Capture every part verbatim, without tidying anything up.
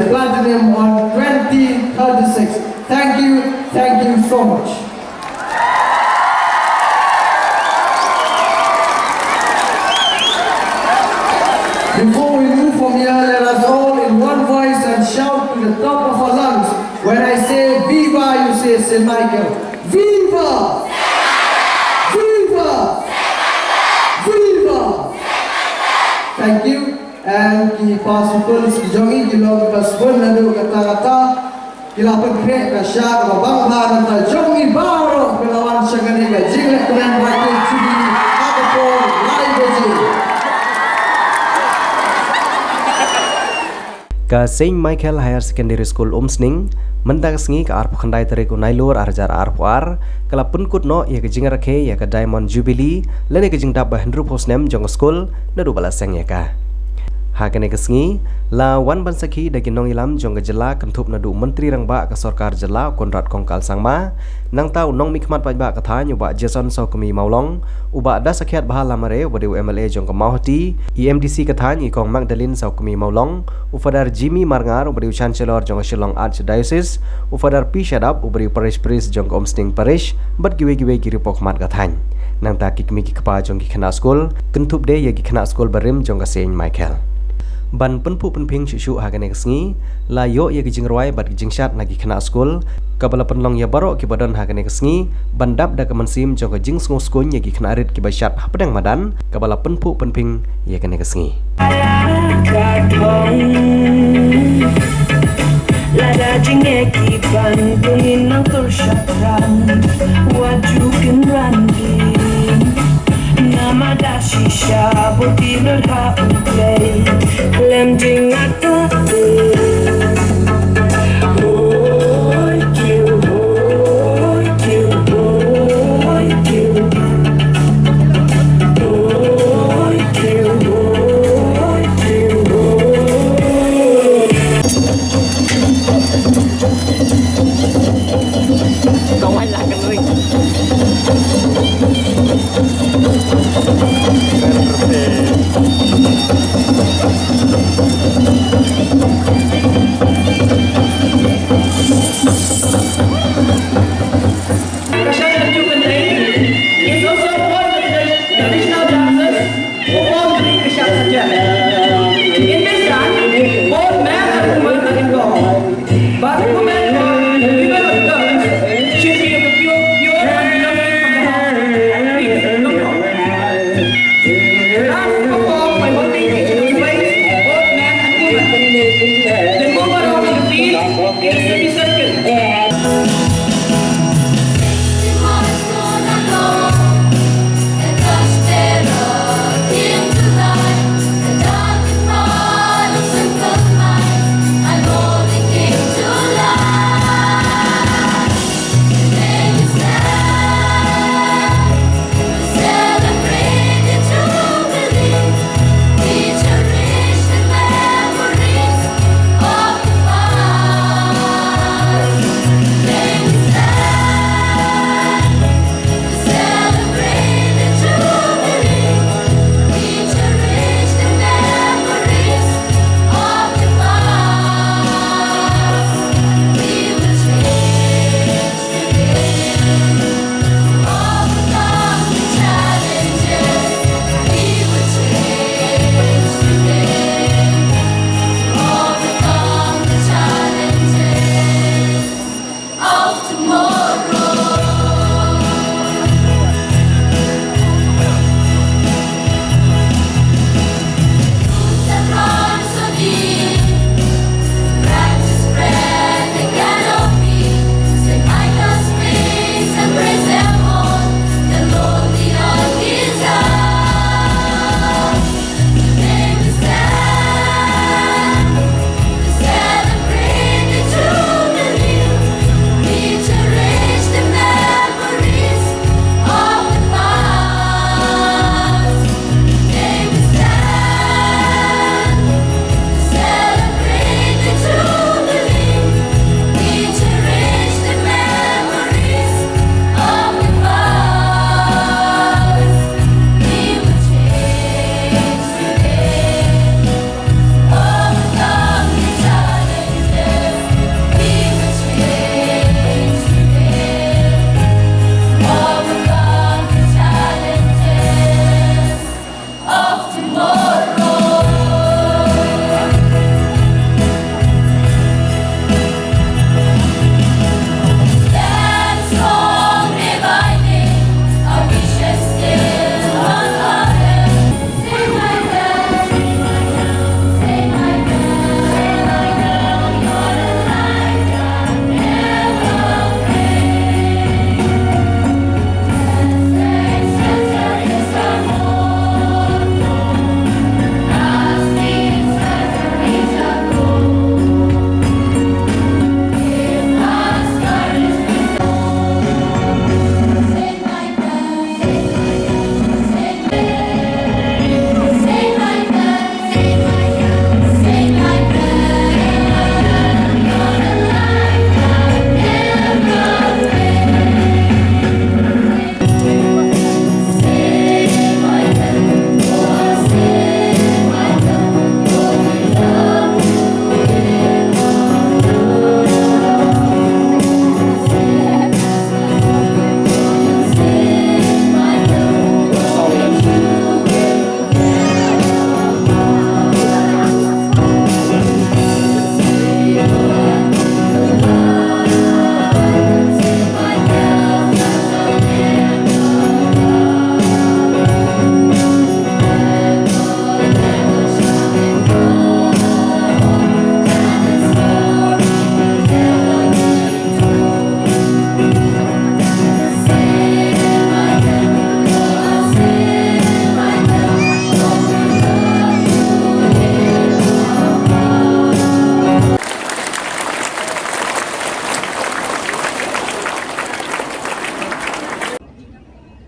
Platinum on twenty thirty-six. Thank you, thank you so much. Before we move from here, let us all in one voice and shout to the top of our lungs. When I say viva, you say Saint Michael. Viva! Viva! Viva! Thank you. And ki past pupils ki jong ngi ki long kiba sbun naduh katta katta. Ki la pynkhreh ka sha kaba bang bha, nangta jong ngi baroh ki la wan sha kane ka jingleh kmen ba ki chuti ha ka por lai baje. Ka Saint Michael Higher Secondary School Umsning, mynta ka sngi ka arphew khyndai tarik u Nailur ar hajar arphew ar, ka la pynkut noh ïa ka jingrakhe ïa ka Diamond Jubilee lane ka jingdap ba hynriewphew snem jong ka skul naduh ba la seng ïa ka. Ha kane ka sngi la wan ban sakhi da ki nongïalam jong ka jylla, kynthup naduh u Myntri Rangbah ka Sorkar Jylla u Conrad Kongkal Sangma, nangta u nongmihkhmat paidbah ka thaiñ u Bah Jason Sawkmie Mawlong, u Bah Dasakhiatbha Lamare uba dei u M L A jong ka Mawhati, i M D C ka thaiñ i Kong Magdalene Sawkmie Mawlong, u Father Jimmy Marngar uba dei u Chancellor jong ka Shillong Archdiocese, u Father P Shadap uba dei u Parish Priest jong ka Umsning Parish, bad kiwei kiwei ki riewpawkhmat ka thaiñ. Nangta ki kmie ki kpa jong ki khynnah skul, kynthup de ïa ki khynnah skul barim jong ka Saint Michael. Ban pynphuh pynphieng shuh shuh ha kane ka sngi, la ïoh ïa ka jingrwai bad ka jingshad na ki khynnah skul, kaba la pynlong ïa baroh kiba don ha kane ka sngi ban dap da ka mynsiem jong ka jingsngewskuiñ ïa ki khynnah rit kiba shad hapdeng madan, kaba la pynphuh pynphieng ïa kane ka sngi. Lada jingeh ki ban, dungin nang tur shaphrang, wat ju kynran dien. Namar da shisha boti lor ha U Blei, lem jingngeit. Kashan Ranju Kynthei is also one of the traditional dancers who form the Kashan Sakyat. In this dance, both men and women are involved. But the women, women of girls should be of the pure, pure and lovely from the heart. Dance performed by one teacher, both men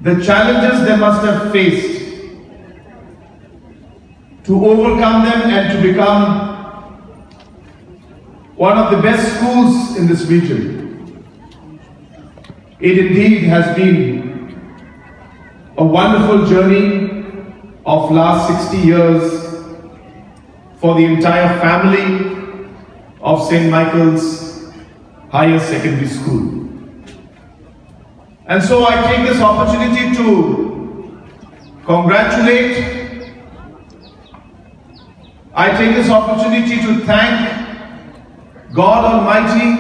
The challenges they must have faced to overcome them and to become one of the best schools in this region. It indeed has been a wonderful journey of last sixty years for the entire family of Saint Michael's Higher Secondary School. And so I take this opportunity to congratulate, I take this opportunity to thank God Almighty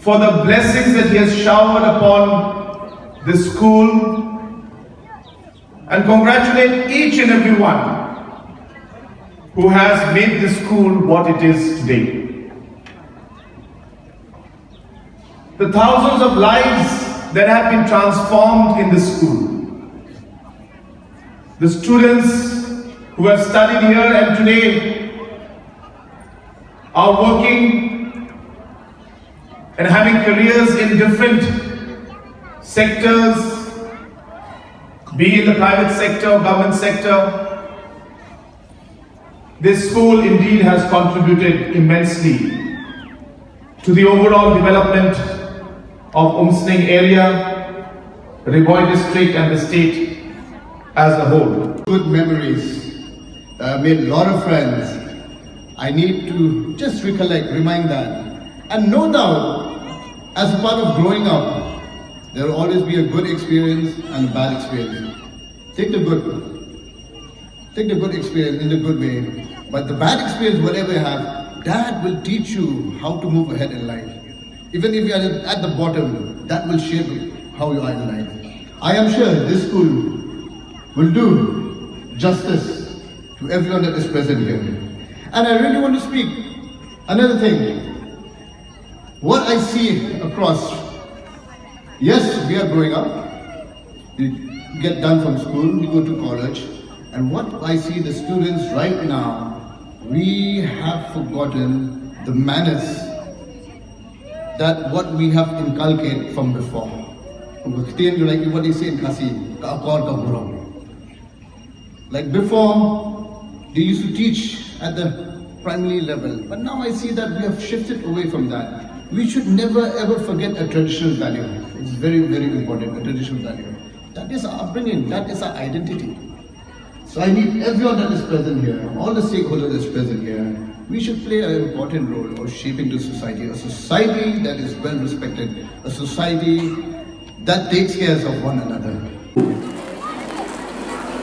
for the blessings that He has showered upon this school, and congratulate each and every one who has made this school what it is today. The thousands of lives that have been transformed in this school. The students who have studied here and today are working and having careers in different sectors, be it the private sector or government sector. This school indeed has contributed immensely to the overall development of Umsning area, Ri Bhoi district and the state as a whole. Good memories. I made a lot of friends. I need to just recollect, remind that. And no doubt, as a part of growing up, there will always be a good experience and a bad experience. Take the good. Take the good experience in the good way. But the bad experience, whatever you have, that will teach you how to move ahead in life. Even if you are at the bottom, that will shape how you are in life. I am sure this school will do justice to everyone that is present here. And I really want to speak another thing. What I see across, yes, we are growing up. We get done from school, we go to college. And what I see the students right now, we have forgotten the manners that what we have inculcated from before. Ka ktien, like what they say in Khasi, ka akor ka burom. Like before, they used to teach at the primary level, but now I see that we have shifted away from that. We should never ever forget a traditional value. It's very, very important, a traditional value. That is our upbringing, that is our identity. So I need everyone that is present here, all the stakeholders that is present here, we should play an important role of shaping the society, a society that is well respected, a society that takes care of one another.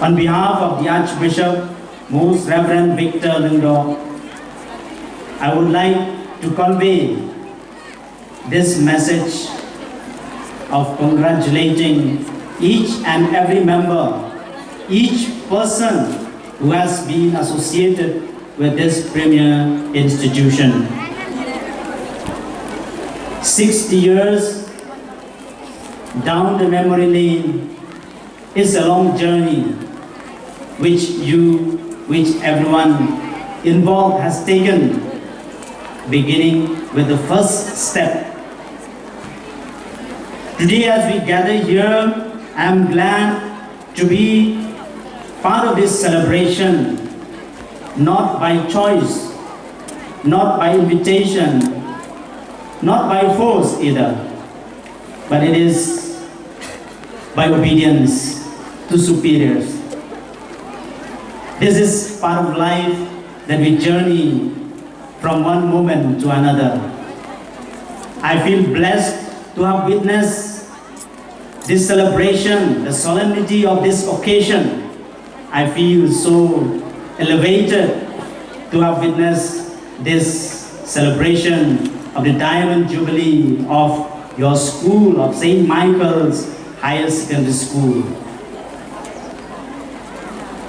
On behalf of the Archbishop, Most Reverend Victor Lyngdoh, I would like to convey this message of congratulating each and every member, each person who has been associated with this premier institution. Sixty years down the memory lane is a long journey which you, which everyone involved has taken, beginning with the first step. Today, as we gather here, I am glad to be part of this celebration, not by choice, not by invitation, not by force either, but it is by obedience to superiors. This is part of life that we journey from one moment to another. I feel blessed to have witnessed this celebration, the solemnity of this occasion. I feel so elevated to have witnessed this celebration of the Diamond Jubilee of your school, of Saint Michael's Higher Secondary School.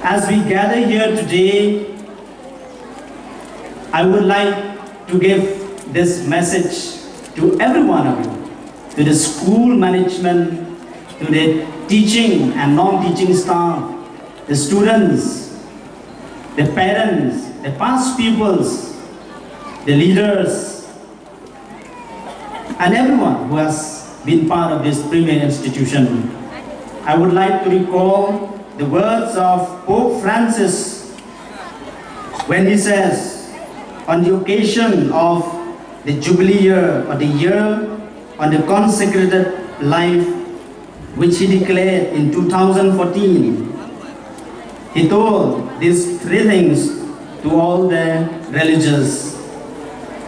As we gather here today, I would like to give this message to every one of you, to the school management, to the teaching and non-teaching staff, the students, the parents, the past pupils, the leaders, and everyone who has been part of this premier institution. I would like to recall the words of Pope Francis when he says, on the occasion of the Jubilee year, or the year on the consecrated life, which he declared in two thousand fourteen, he told these three things to all the religious.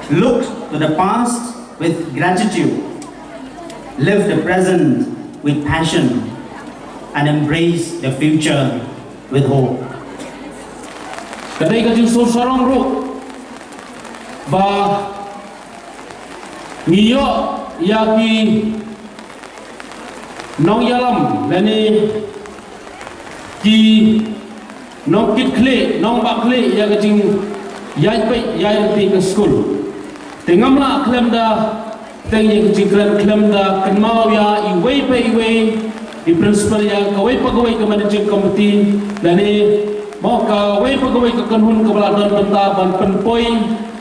Look to the past with gratitude, live the present with passion, and embrace the future with hope. Ka dei ka jingsngewsarong ruh ba ngi ïoh ïa ki nongïalam lane ki nongkitkhlieh, nongbahkhlieh ïa ka jingïaid beit ïaid ryntih ka skul. Te ngam lah khlem da teng ïa ka jingkren khlem da kynmaw ïa iwei pa iwei i principal, ïa kawei pa kawei ka managing committee lane mo kawei pa kawei ka kynhun kaba la don bynta ban pynpoi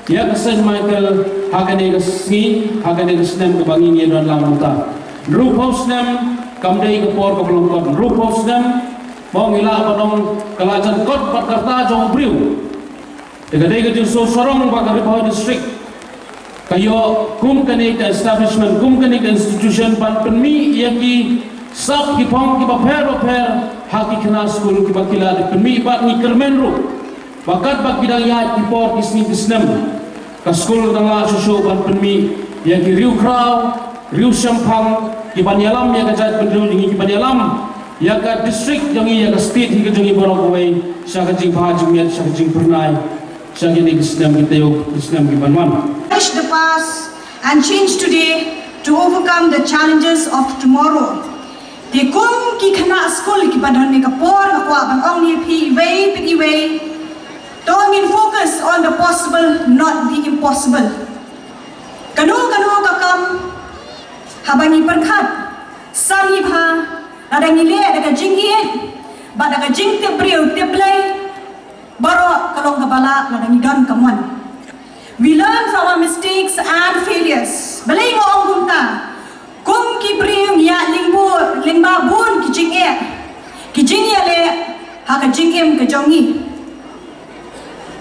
ïa ka Saint Michael ha kane ka sngi, ha kane ka snem kaba ngi ngi don lang mynta. Hynriewphew snem kam dei ka por kaba lyngkot. Hynriewphew snem mo ngi lah ban ong ka la jan kot bad ka rta jong u briew. Te ka dei ka jingsngewsarong ba ka Ri Bhoi District ka ïoh kum kane ka establishment, kum kane ka institution ban pynmih ïa ki sap ki phong kiba pher bapher ha ki khynnah skul kiba ki la dep pynmih. Bad ngi kyrmen ruh ba katba ki dang ïaid ki por ki sngi ki snem, ka skul ka dang lah shuh shuh ban pynmih ïa ki riewkhraw riewshemphang kiban ïalam ïa ka jaitbynriew jong ngi, kiban ïalam ïa ka district jong ngi, ïa ka state hi ka jong ngi baroh kawei sha ka jingbha jingmiat, sha ka jingphyrnai sha kine ki snem ki taïew, ki snem kiban wan. Touch the past and change today to overcome the challenges of tomorrow. Te kum ki khynnah skul kiba don ha kane ka por, nga kwah ban ong ïa phi iwei pa iwei, to ngin focus on the possible, not the impossible. Kano kano ka kam haba ngi pyrkhat, sani bha, lada ngi leh da ka jingïeit bad da ka jingtip briew tip Blei, baroh ka long kaba lah lada ngi don ka mon. We learn from our mistakes and failures. Balei nga ong kumta? Kum ki briew ngi ïaid lyngba bun ki jingeh, ki jingïaleh ha ka jingim ka jong ngi.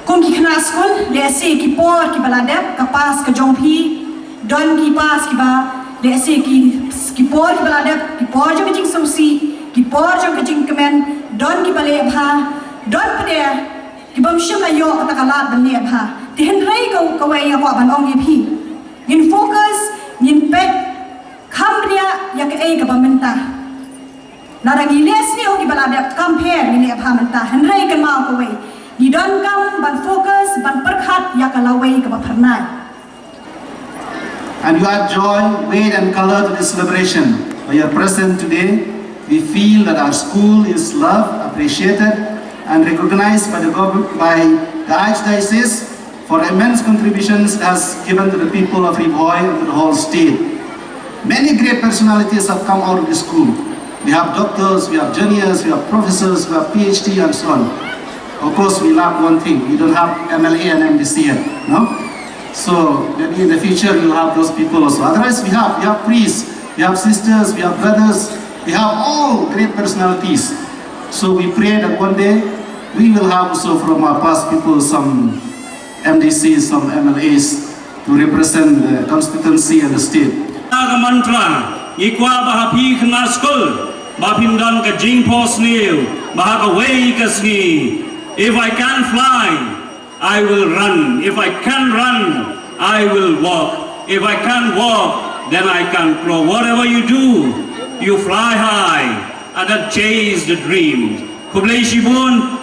Kum ki khynnah skul, lehse ki por kiba la dep, ka past ka jong phi, don ki past kiba, lehse ki, ki por kiba la dep, ki por jong ka jingsngewsih, ki por jong ka jingkmen, don kiba leh bha, don pat de kibym shym la ïoh kata ka lad ban leh bha. Te hynrei ka, kawei nga kwah ban ong ïa phi, ngin focus, ngin peit kham riah ïa kaei kaba mynta. Lada ngi leh sniew kiba la dep, kam pher ngi leh bha mynta. Hynrei kynmaw kawei, ngi donkam ban focus, ban pyrkhat ïa ka lawei kaba phyrnai. And you add joy, weight and color to the celebration. By your presence today, we feel that our school is loved, appreciated, and recognized by the government, by the Archdiocese for immense contributions it has given to the people of Ri Bhoi and to the whole state. Many great personalities have come out of the school. We have doctors, we have engineers, we have professors, we have P H D and so on. Of course, we lack one thing. We don't have M L A and M D C here, no? So maybe in the future we'll have those people also. Otherwise, we have, we have priests, we have sisters, we have brothers, we have all great personalities. So we pray that one day we will have also from our past people some M D Cs, some M L As to represent the constituency and the state. Ka mantra, ngi kwah ba ha phi khynnah skul, ba phin don ka jingphohsniew ba ha kawei ka sngi. If I can fly, I will run. If I can run, I will walk. If I can walk, then I can crawl. Whatever you do, you fly high and then chase the dream. Khublei shibun.